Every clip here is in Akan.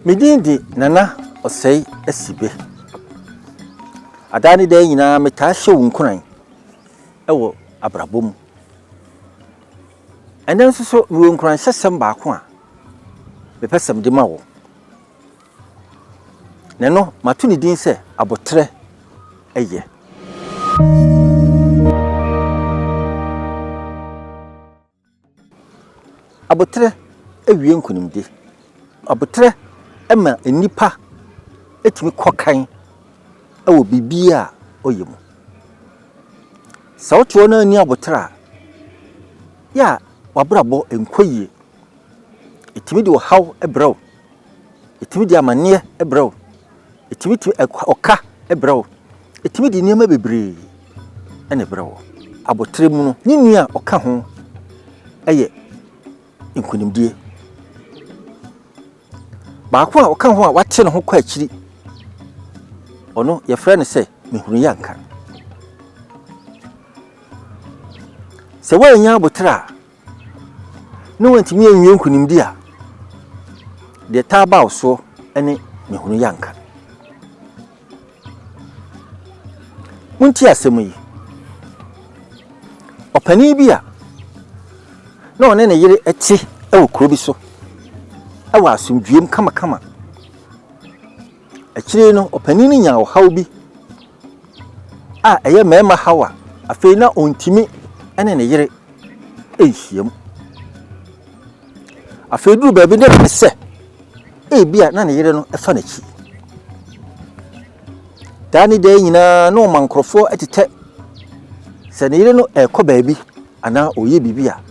Me din de Nana Ɔsɛe Asibe. Adaa ne daa nyinaa metaa hyɛ wo nkuran wɔ abrabɔ mu. Ɛnnɛ nso so mewɔ nkuranhyɛsɛm baako a mepɛ sɛ mede ma wo. Na ɛno mato ne din sɛ Aboterɛ Yɛ. Aboterɛ wie nkunimdie. Aboterɛ ma nnipa tumi kɔ kan wɔ biribiara a ɔyɛ mu. Sɛ wote hɔ na wonni aboterɛ a, yɛ a w'abrabɔ nkɔ yie. Ɛtumi de ɔhaw brɛ wo, ɛtumi de amaneɛ brɛ wo, ɛtumi de ɔka brɛ wo, ɛtumi de nneɛma bebree na ɛbrɛ wo. Aboterɛ mu no, ne nua a ɔka ho yɛ nkonimdie. Baako a ɔka ho a wate ne ho kɔ akyiri, ɔno yɛfrɛ no sɛ mehunu anka. Sɛ woannya aboterɛ a, na wantumi anwie nkonimdi a, deɛ ɛtaa ba wo soɔ ne mehunu yɛ anka. Montie asɛm yi. Ɔpanin bi a na ɔne ne yere te wɔ kuro bi so wɔ asomdwoeɛ kamakama. Akyire yi no, ɔpanin no nyaa ɔhaw bi a ɛyɛ mmarima haw a afei na ɔntumi ne ne yere nhyiam. Afei duru baabi na ɛte sɛ ebia na ne yere no fa n'akyi. Daa ne daa nyinaa na ɔma nkurɔfoɔ tetɛ sɛ ne yere no rekɔ baabi anaa ɔreyɛ biribi a.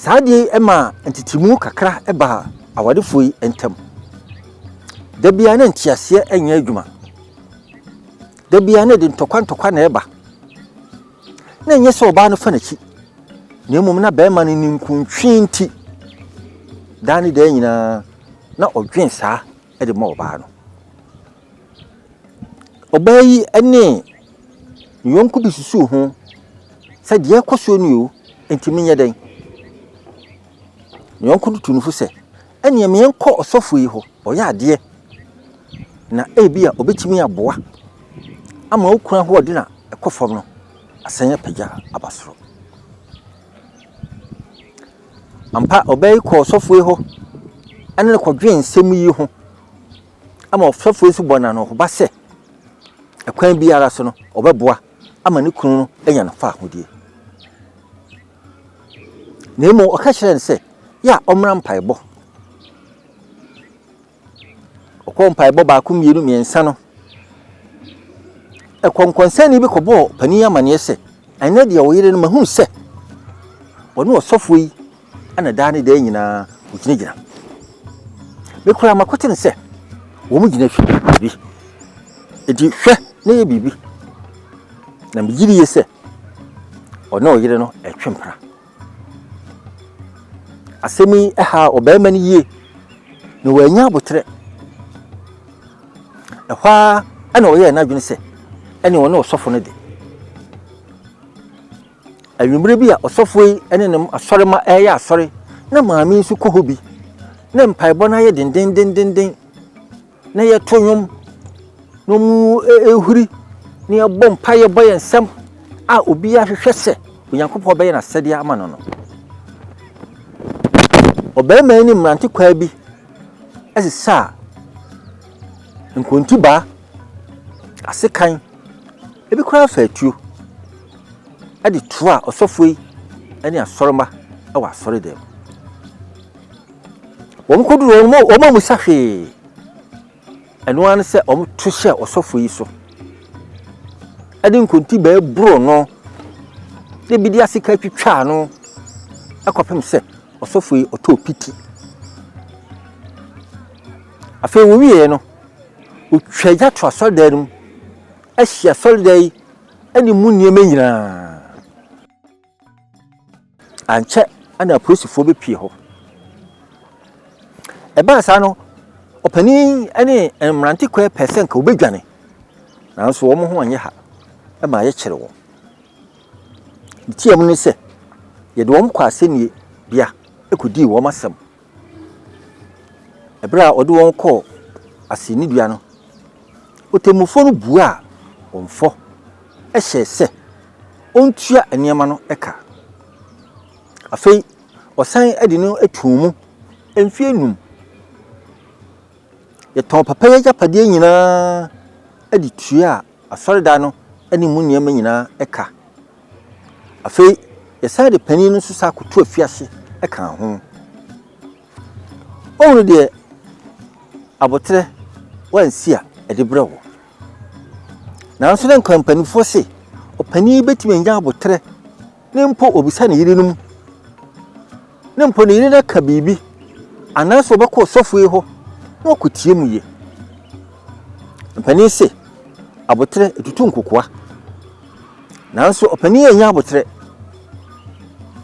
Saa adeɛ yi maa ntetemu kakra baa awarefoɔ yi ntam. Da biara na nteaseɛ nyɛ adwuma. Da biara na ɛde ntɔkwa ntɔkwa na ɛba. Na ɛnyɛ sɛ ɔbaa no fa n'akyi, na mmom na barima no ninkuntwe nti, daa ne daa nyinaa na ɔdwen saa de ma ɔbaa no. Ɔbaa yi ne ne yɔnko bi susuw ho sɛ deɛ ɛrekɔ soɔ ni o, enti menyɛ dɛn? Ne yɔnko no tu no fo sɛ, ɛnneɛ ma yɛnkɔ ɔsɔfo yi hɔ, ɔyɛ adeɛ, na ebia ɔbɛtumi aboa ama wo kunu ahoɔden a ɛkɔ fam no asan apagya aba soro. Ampa, ɔbaa yi kɔɔ ɔsɔfo yi hɔ ne no kɔdwen nsɛm yi ho ama ɔsɔfo yi nso bɔɔ no anohoba sɛ ɛkwan biara so no ɔbɛboa ama ne kunu no anya no fahodie. Na mmom ɔka kyerɛɛ no sɛ yɛ a ɔmmra mpaebɔ. Ɔkɔɔ mpaebɔ baako mmienu mmiɛnsa no, ɛkɔnkɔnsani bi kɔbɔɔ panin yi amaneɛ sɛ, ɛnɛ deɛ wo yere no mahunu sɛ ɔne ɔsɔfoɔ yi na daa ne daa nyinaa wɔgyinagyina. Me koraa makote no sɛ wɔn gyina fie baabi. Enti hwɛ na yɛ biribi. Na megye die sɛ ɔne ɔyere no retwe mpena. Asɛm yi haa ɔbarima no yie na wannya aboterɛ. Ɛhɔ ara na ɔyɛɛ n'adwene sɛ ɛne ɔne ɔsɔfo no de. Anwummere bi a ɔsɔfo yi ne ne asɔremma reyɛ asɔre na maame yi nso kɔ hɔ bi, na mpaebɔ no ayɛ dendendenden, na yɛto nnwom, na wɔrehuri, na yɛbɔ mpaeɛ bɔ yɛn nsam a obiara hwehwɛ sɛ Onyankopɔn bɛyɛ n'asɛdeɛ ama no no. Ɔbarima yi ne mmerante kwaa bi sesaa nkontibaa, asekan, Ebi koraa fa atuo de toa ɔsɔfoɔ yi ne asɔremma wɔ asɔredan mu. Wɔkɔduru hɔ no, wɔammisa hwee. Ɛno ara ne sɛ wɔto hyɛɛ ɔsɔfoɔ yi so de nkontibaa boroo no, na ebi de aseka twitwaa no kɔpem sɛ ɔsɔfoɔ yi ɔtɔɔ piti. Afei wɔwieeɛ no, wɔtwaa gya to asɔredan no mu ahyi asɔredan yi ne mu nneɛma nyinaa. Ankyɛ na apolisifoɔ bɛpue hɔ. Ɛbaa saa no, ɔpanin ne mmerante kɔɛ pɛɛ sɛ nka wɔbɛdwane, nanso wɔn ho anyɛ ha ma yɛkyere wɔn. Ne tiam ne sɛ, yɛde wɔn kɔɔ asɛnniebea kɔdii wɔn asɛm. Ɛberɛ a ɔde wɔn kɔɔ asɛnnidua no, ɔtemmufoɔ no buaa wɔn fɔ hyɛɛ sɛ ɔntua nneɛma no ka. Afei ɔsan de no too mu mfeɛ num. Yɛtɔn papa yi agyapadeɛ nyinaa de tuaa asɔredan no ne mu nneɛma nyinaa ka. Afei yɛsan de panin no nso san kɔto afiase kaa ho. Wohunu deɛ aboterɛ wansi a ɛde brɛ wo. Nanso na nka mpanimfoɔ se ɔpanin bɛtumi anya aboterɛ ne mpo ɔbisa ne yerenom ne mpo ne yere no aka biribi anaasɛ ɔbɛkɔ ɔsɔfo yi hɔ na wakɔtie mu yie. Mpanin se aboterɛ ɛtutu nkokoa. Nanso ɔpanin annya aboterɛ.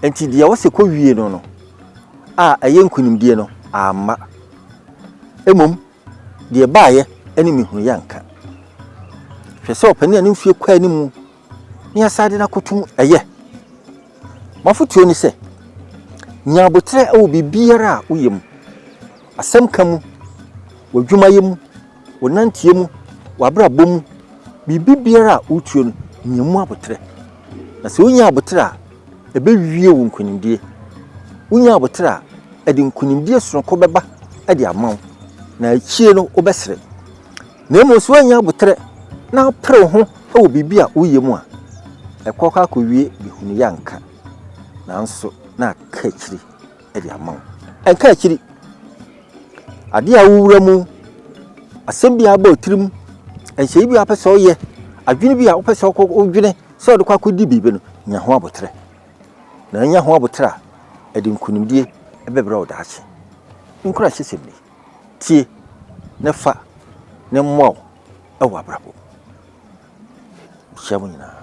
Enti deɛ ɔsɛ kɔwie no no a ɛyɛ nkonimdie no amma. Mmom deɛ ɛbaeɛ ne mehunuiɛ anka. Hwɛ sɛ ɔpanin a ne mfeɛ kɔ anim ne asan de no akɔto mu ɛyɛ. M'afotuo ne sɛ, nya aboterɛ wɔ biribiara a woyɛ mu, asɛm ka mu, w'adwumayɛ mu, wo nanteɛ mu, w'abrabɔ mu, biribi biara a wotuo no, nya mu aboterɛ. Na sɛ wonya aboterɛ a, ɛbɛwie wo nkonimdie. Wonya aboterɛ a, ɛde nkonimdie sononko bɛba de ama wo, na akyire no wobɛsere. Na mmom sɛ woannya aboterɛ na wopere wo ho wɔ biribi a woyɛ mu a, ɛkɔ kɔ akɔwie bihunuyɛ anka, nanso na aka akyiri de ama wo. Ɛnka akyiri. Adeɛ a wowura mu, asɛm bi a abɔ tirim, nhyehyɛe bi a wopɛ sɛ woyɛ, adwene bi a wopɛ sɛ wodwene sɛ wode kɔ akɔdi biribi no, nya ho aboterɛ. Na nya ho aboterɛ a, ɛde nkonimdie bɛbrɛ wo daakye. Nkuranhyɛsɛm ni. Tie na fa na mmoa wo wɔ abrabɔ mu. Mehyia mo nyinaa.